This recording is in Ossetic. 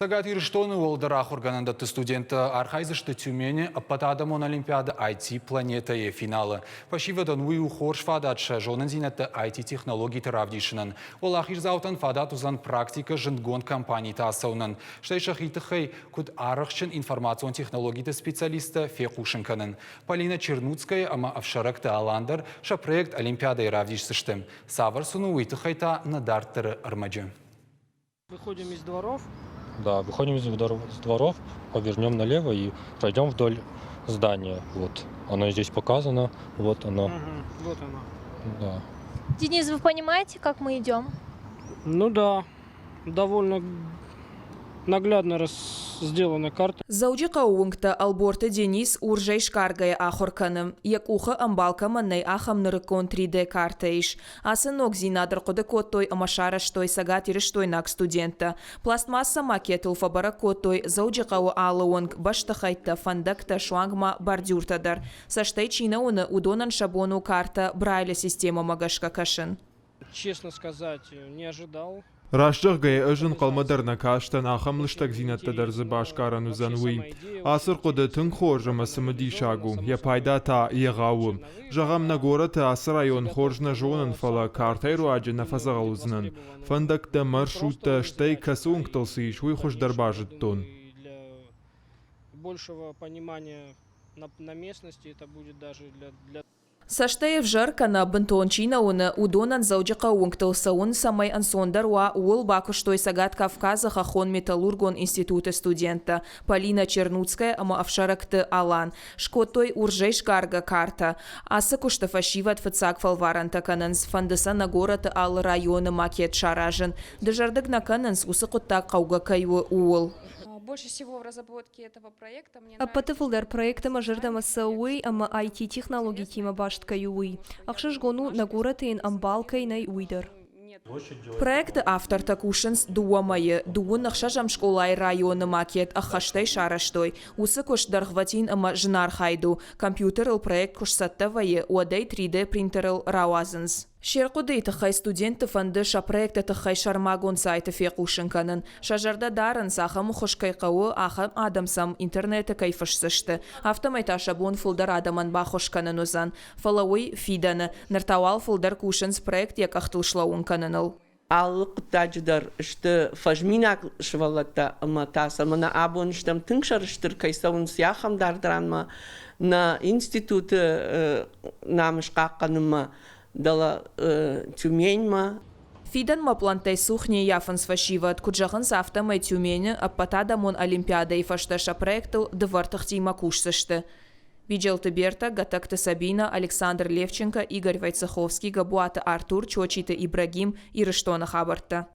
Цӕгат Ирыстоны уӕлдӕр ахуыргӕнӕндӕтты студенттӕ архайдзысты Тюмени ӕппӕтадӕмон олимпиады IT-планетӕйы финалы. Фӕсивӕдӕн уый у хорз фадат сӕ зонындзинӕдтӕ IT-технологиты равдисынӕн. Уӕлахиздзаутӕн фадат уыдзӕн практикӕ зындгонд компаниты ацӕуынӕн, стӕй сӕхи тыххӕй куыд арӕхстджын информацион технологиты специалисттӕ фехъусын кӕнын. Полина Чернуцкая ӕмӕ ӕфсӕрӕгты Алан дӕр сӕ проект олимпиадӕйы равдисдзысты. Цавӕр сын у, уый тыххӕй та нӕ дарддӕры ӕрмӕджы. Выходим из дворов. Да, выходим из дворов, повернем налево и пройдем вдоль здания. Вот, оно здесь показано, вот оно. Угу, вот оно. Да. Денис, вы понимаете, как мы идем? Ну да, довольно наглядно сделана карта. Дзӕуджыхъӕуы уынгтӕ Ӕлборты Денис уырзӕй сгаргӕйӕ ахуыр кӕны. Йӕ къухы ӕмбал кӕмӕн нӕй, ахӕм нырыккон 3D-картӕ ис. Ацы ногдзинад ӕрхъуыды кодтой ӕмӕ сарӕзтой цӕгатирыстойнаг студенттӕ. Пластмасса макетыл фӕбӕрӕг кодтой Дзӕуджыхъӕуы алы уынг, бӕстыхӕйттӕ, фӕндӕгтӕ, суанг ма бордюртӕ дӕр. Цӕстӕй чи нӕ уыны, уыдонӕн сӕ бон у картӕ Брайлы системӕмӕ гӕсгӕ кӕсын. Честно сказать, не ожидал. Раст зӕгъгӕйӕ, ӕз ӕнхъӕлмӕ дӕр нӕ кастӕн, ахӕм лыстӕгдзинӕдтӕ дӕр дзы басгарӕн уыдзӕн, уый. Ацы рхъуыды тынг хорз ӕмӕ цымыдисаг у, йӕ пайда та егъау у. Зӕгъӕм, нӕ горӕты ацы район хорз нӕ зонын, фӕлӕ картӕйы руаджы нӕ фӕдзӕгъӕл уыдзынӕн. Фӕндӕгтӕ, маршруттӕ, стӕй кӕцы уынгтыл цы ис, уый хуыздӕр базыдтон. Большего понимания на местности это будет даже для Цӕстӕй ӕвзӕр кӕнӕ бынтон чи нӕ уыны, уыдонӕн Дзӕуджыхъӕуы уынгтыл цӕуын цӕмӕй ӕнцондӕр уа, ууыл бакуыстой Цӕгат Кавказы хӕххон-металлургон институты студенттӕ Полина Чернуцкая ӕмӕ ӕфсӕрӕгты Алан. Скодтой уырзӕй сгаргӕ картӕ. Ацы куысты фӕсивӕд фыццаг фӕлварӕнтӕ кӕнынц, фӕнды сӕ нӕ горӕты алы районы макет саразын. Дызӕрдыг нӕ кӕнынц, уыцы хъуыддаг хъӕугӕ кӕй у, ууыл. Ӕппӕты фылдӕр проекты мӕ зӕрдӕмӕ цӕуы уый, ӕмӕ IT-технологитимӕ баст кӕй у, уый. Ӕхсызгон у, нӕ горӕты йын ӕмбал кӕй нӕй, уый дӕр. Проекты автортӕ кусынц дыууӕ мӕйы. Дыууын ӕхсӕзӕм скъолайы районы макет ӕххӕстӕй сарӕзтой. Уыцы куыст дӕргъвӕтин ӕмӕ зынархайд у. Компьютерыл проект куы сцӕттӕ вӕййы, уӕд ӕй 3D-принтерыл рауадзынц. Се рхъуыдыйы тыххӕй студентты фӕнды сӕ проекты тыххӕй сӕрмагонд сайты фехъусын кӕнын. Сӕ зӕрдӕ дарынц, ахӕм ӕххуыс кӕй хъӕуы, ахӕм адӕм сӕм интернеты кӕй фысдзысты. Афтӕмӕй та сӕ бон фылдӕр адӕмӕн баххуыс кӕнын уыдзӕн. Фӕлӕ уый, фидӕны. Ныр та уал фылдӕр кусынц проект йӕ къӕхтыл слӕууын кӕныныл. Алы хъуыддаджы дӕр сты фӕзминаг сывӕллӕттӕ ӕмӕ та сӕ мӕнӕ абон стӕм тынг сӕрыстыр кӕй цӕуынц ахӕм дард ранмӕ нӕ институты намыс хъахъхъӕнынмӕ, дӕлӕ Тюменьмӕ. Фидӕнмӕ пълӕнттӕй цух не ййафынц фӕсивӕд. Куыд зӕгъынц, афтӕмӕй Тюмены ӕппӕтадӕмон олимпиадӕйы фӕстӕ сӕ проектыл дывӕр тыхтимӕ кусдзысты. Биджелты Бертӕ, Гӕтӕгты Сабинӕ, Александр Левченко, Игорь Войцеховский, Габуаты Артур, Чочиты Ибрагим, Ирыстоны хабӕрттӕ.